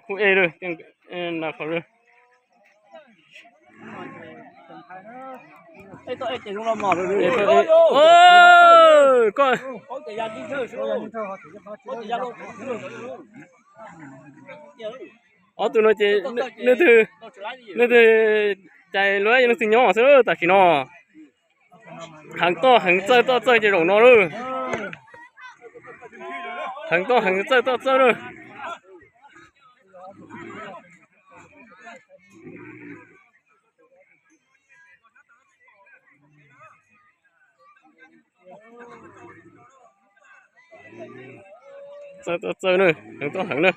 Khu E lawm, na qhov lawm. Koj, ob tug no ces leej twg, leej twg cais luag leej twg nyob xwb tam sim no. Heev toj heev txawj toj txawj ces zaum no lawm. Heev toj heev txawj toj txawj lawm. Txawj txawj na, heev txawj heev na.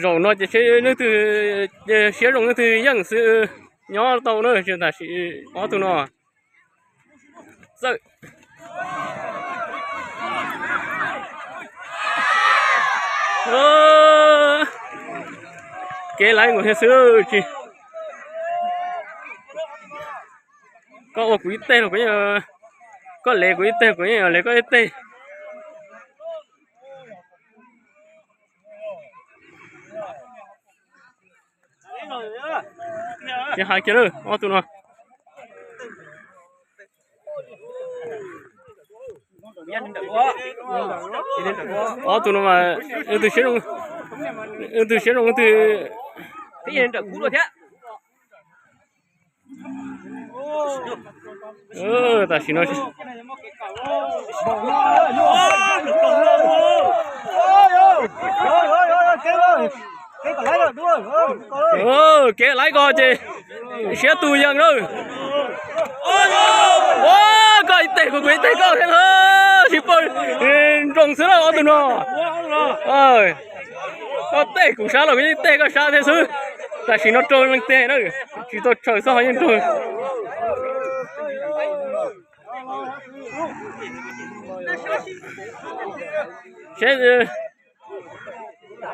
Zaum no ces seb leej twg siab zoo leej twg yeej xwb nyob tau na, tam sim ob tug no. Txawj. Kev laiv nkaus thiab xwb tsis. Koj ua kuv ib teg los kuv yeej, koj lev kuv ib teg kuv yeej lev koj ib teg. Tsis hais kiag lawm ob tug no. Ob tug no mas, leej twg siab zoo, leej twg siab zoo leej twg. Tam sim no kev laiv ko ces siab tu yees lawm. Koj ib teg kuv, kuv ib teg koj thiab, sib paub nroos xwb na ob tug no. Koj teg kuv sab los kuv yeej teg koj sab thiab xwb. Tam sim no raug leej teg na, tsis tau tshawm xwb ho yeej raug. Seb,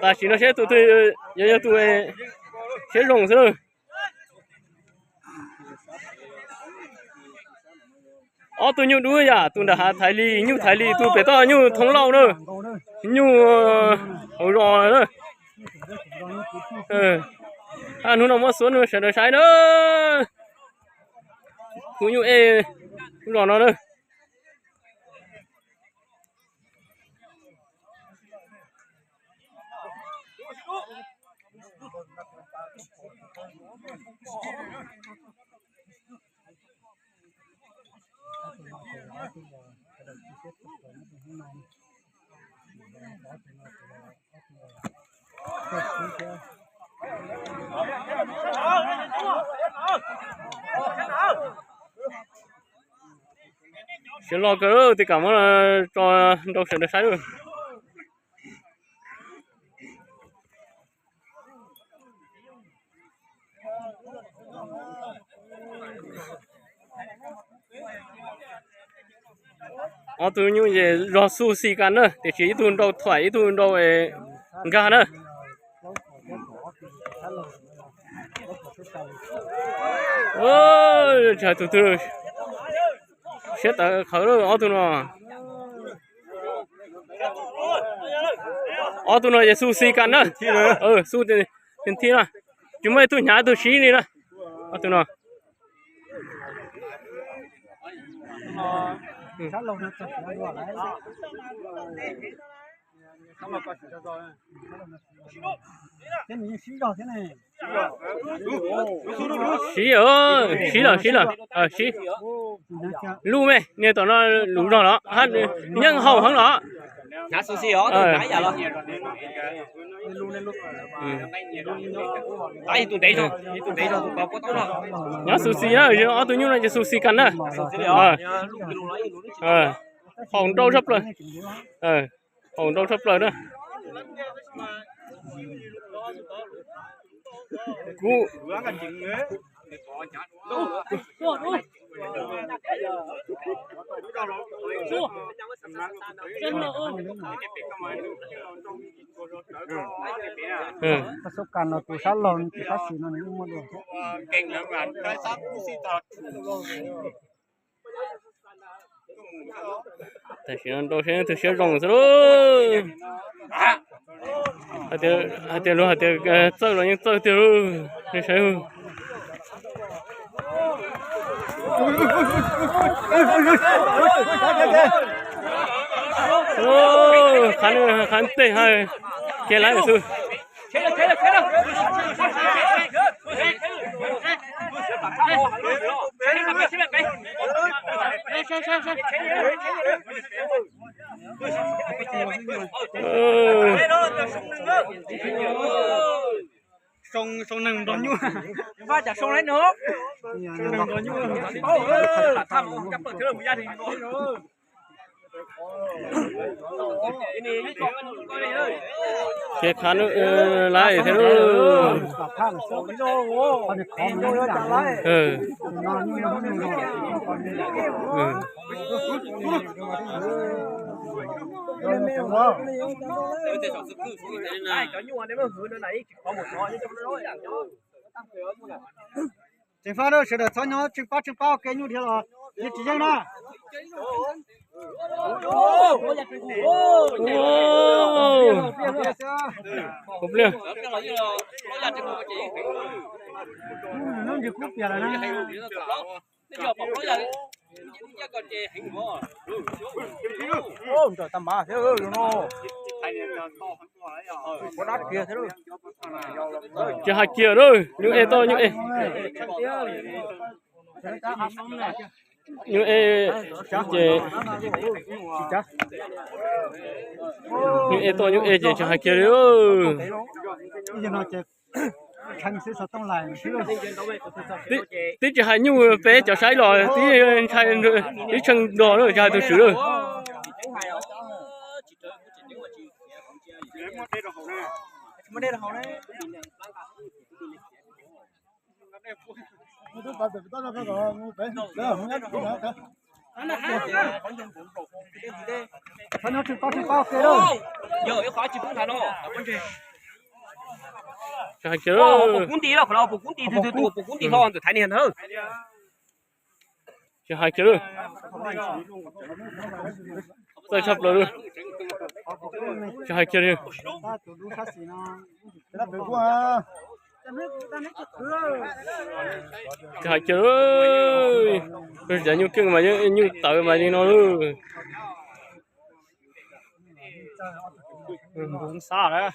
tam sim no seb tus twg yuav yog tus siab zoo xwb na. Ob tug nyuj dub yam, tus nram hav Thaiv Lis, nyuj Thaiv Lis, tus pem toj nyuj Thoob Lauj na, nyuj hauv zos na. Hnub no muab xuab rau sawv daws saib na. Hu nyuj ej lub zos no na. Siab loj kawg, tiv kam muab tso rau sawv daws saib lawm. Ob tug nyuj ces zog xu xis kas na, tiam sis ib tug nrau thuam ib tug nrau nkag na. Tus twg siab tawv qhawv ob tug no. Ob tug no ces xu xis kas na. Xu thib na, tsis muaj ib tug hnyav ib tug siv li na. Ob tug no. Siv, siv lawm, siv lawm, siv. Lub me niag tom no luv zog los yeej haum heev los. Nyob xu xis na, ob tug nyuj no ces xu xis kas na. Haum nrau tshaj plaws. Haum nrau tshaj plaws na. Kuv Xub kas no tus sab laug tus sab xis no nws yeej muaj dua thiab. Tam sim no nrau seb leej twg siab zoo xwb lauj. Hais tias, hais tias luag hais tias txawj los yeej txawj tiag lauj, nej saib. Qhab, qhab ntej ha, ke laib xwb. Soo neeg nrog nyuj. Faj tsam soo lawm no. Soo neeg nrog nyuj. Ces qhab lawm thiab lauj. Tseem faj, sawv daws txhob nyob tsheej pab tsheej pab ua ke nyuj dhia los yeej tsis yeej na. Kuv pliag. Lub ntsis kub piam lawm na. Nrawm tag mas thiab no. Ua dab kiag thiab. Tsis hais kiag lauj, nyuj ej toj nyuj ej. Nyuj ej ces, nyuj ej toj nyuj ej ces tsis hais kiag li. Twb tsis hais nyuj, peb cov saib los twb ntshai, twb tshee nrog lawm, tsis hais tus swm lawm. Tsis hais kiag lawm. Tsis hais kiag lawm. Txawj tshaj plaws lawm. Tsis hais kiag li. Tsis hais kiag lawm. Cov nyuj keej mas, nyuj tawv mas li no lawm. Npus xab lawm.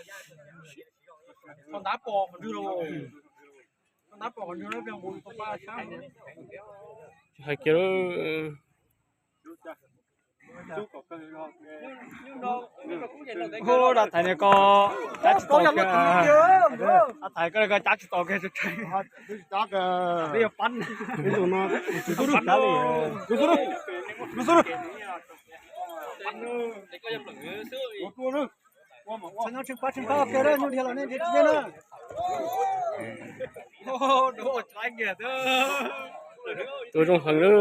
Tsis hais kiag lawm. Hu, dab thaiv niag ko cab tsis tau kiag. Dab thaiv ko ko cab tsis tau kiag, twb yog pab. Txhob nyob tsheej pab tsheej pab ua ke lawm, nyuj dhia los nej tsis yeej na. Tua zoo heev lawm.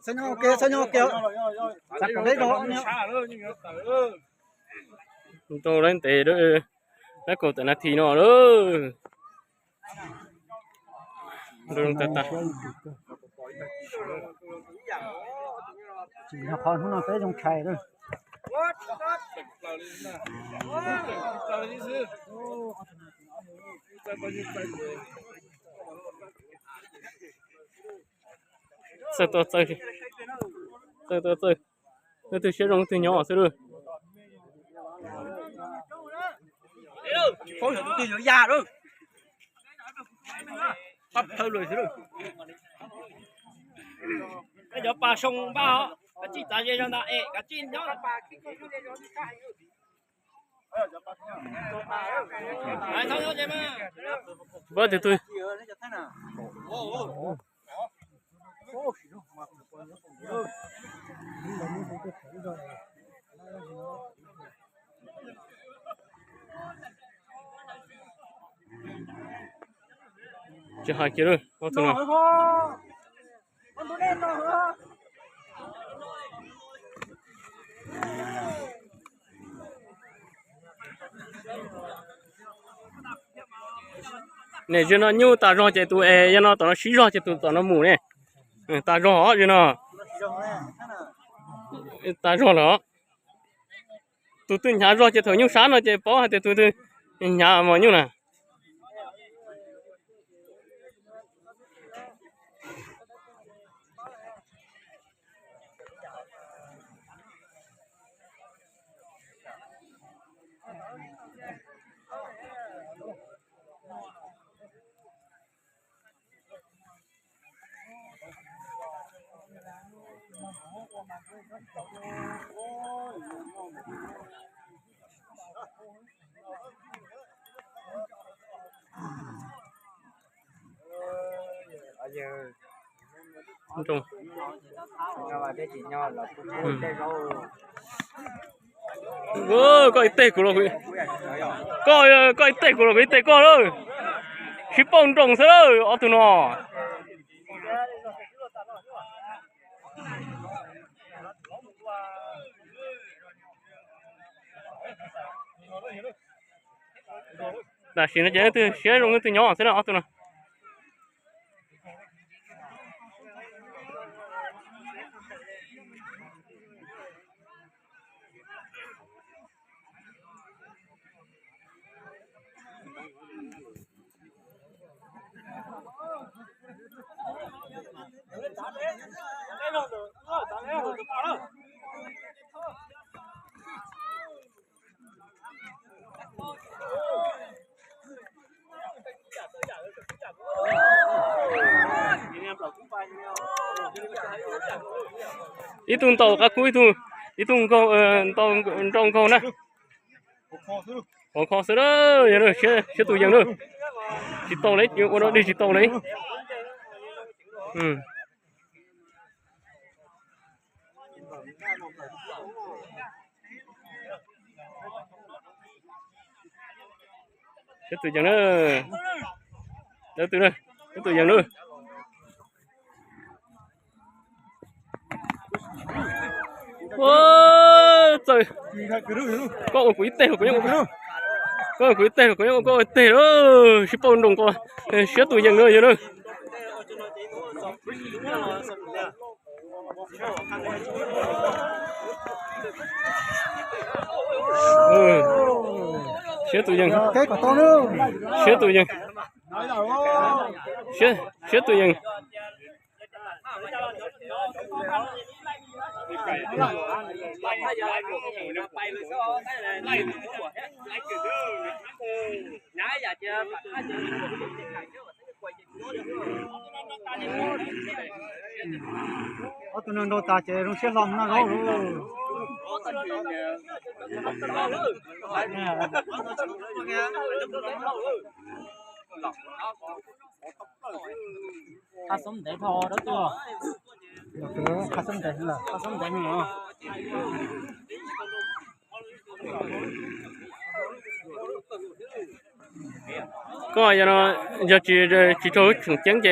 Txhob nyob ua ke, txhob nyob ua ke. Txav kom deb zog. Nrau lawv ntev lawm, lawv kaum tawm nas this no lawm. Nrau tag tag. Tsis yog qhov hnub no peb zoo tshais lawm. Txawj tuaj txawj, txawj tuaj txawj. Leej twg siab zoo leej twg nyob xwb lauj. Tsis paub yog tus twg yuav ya lauj. Pab thawj lawm xwb lauj. Cov pas soo npaj os, kav tsij txav ze zog ntag es kav tsij nyob. Tsis paub tus twg. Tsis hais kiag lawm, ob tug no. Ne, zaum no nyuj tas zog ces tus es yog no tom no siv zog ces tus tom no mus ne. Tas zog os zaum no. Tas zog lawm. Tus twg hnyav zog ces thaum nyuj sab no ces paub hais tias tus twg hnyav mos nyuj na. Koj ib teg kuv los, koj ib teg kuv los, sib pauj nroos xwb lawm ob tug no. Tam sim no ces leej twg siab zoo leej twg nyob xwb na ob tug no. Ib tug ntaus qab kub, ib tug, ib tug ntaus nrau nkaug na. Hov kho xwb na, yog siab tus yees na. Tsis tau li, ua dog dig tsis tau li. Siab tus yees na. Siab tus yees na. Txawm, koj ua kuv ib teg los kuv yeej ua, koj ua kuv ib teg los kuv yeej ua koj ib teg, sib pauj nroos ko, siab tus yees na yog na. Siab tus yees, siab tus yees, siab tus yees. Ob tug no nrau tas ces zoo siab hlo mus noj zaub lauj. Qab xob ntev dhau dab tuaj. Qab xob ntev, qab xob ntev no. Koj yog no, yog tsis, tsis raug tseem ceeb ces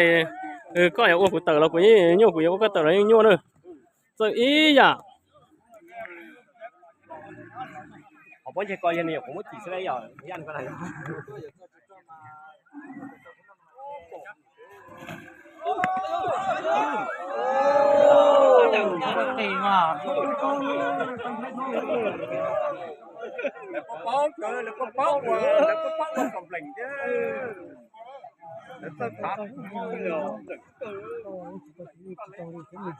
koj yuav ua kuv tawm los kuv yeej nyuaj, kuv yuav ua koj tawm los yeej nyuaj na. Txawj ib yam. Qhov pob ntseg ko yog nws nyuam qhuav muab cim xwb yom. Lawv paub, lawv paub ua, lawv paub paub ua kom plees thiab. Lawv txawj thav.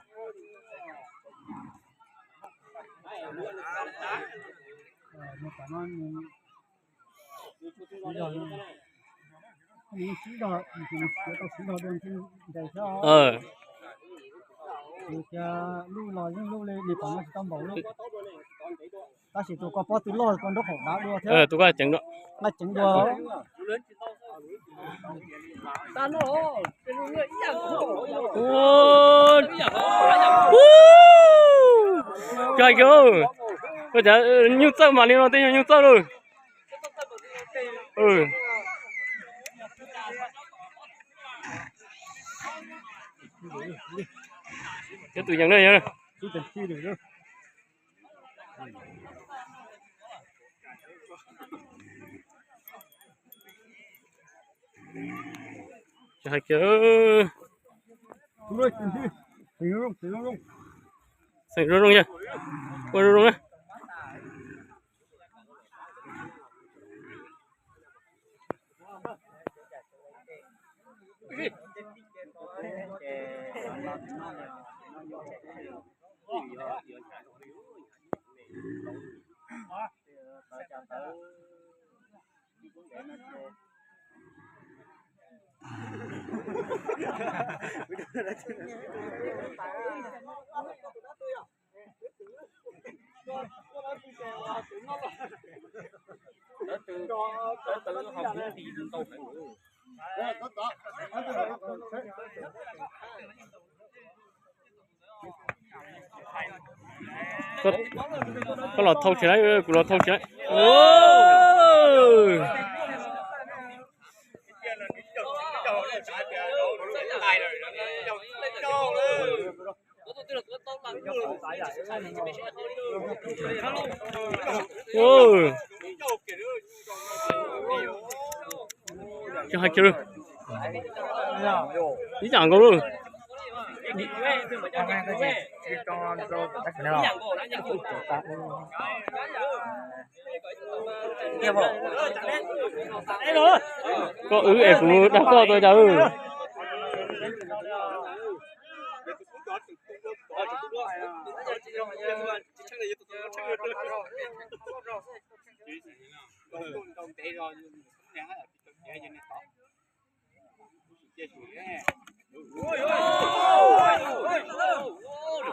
Tab sis tus ko pob tw loj ko nraub qaum dav dua thiab. Tus ko ceev dua. Ua, ua, cov hais kiag, nyuj txawj mas li no tej nyuj txawj lauj. Cov tus yees na. Tsis hais kiag. Xeem zoo zoo yog. Ua zoo zoo na. Koj los thau tsis laib, kuv los thau tsis laib. Tsis hais kiag. Ib yam nkaus lawm. Koj wb es kuv dag koj tau cas.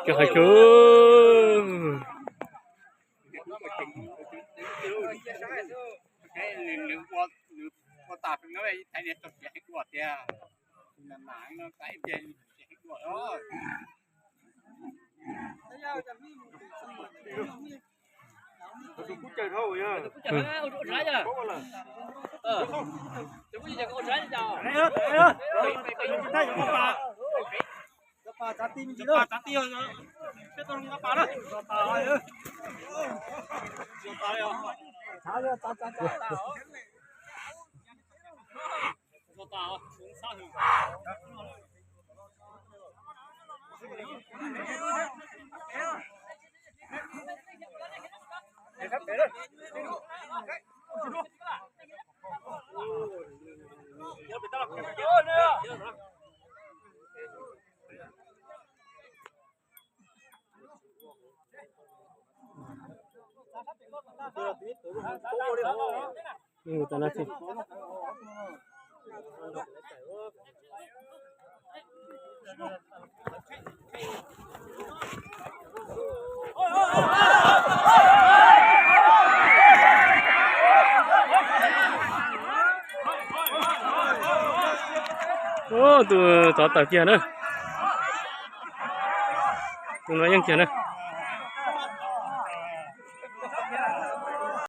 Cov hais cov. Tus tsov tawm kiag na. Tus no yeej kiag na.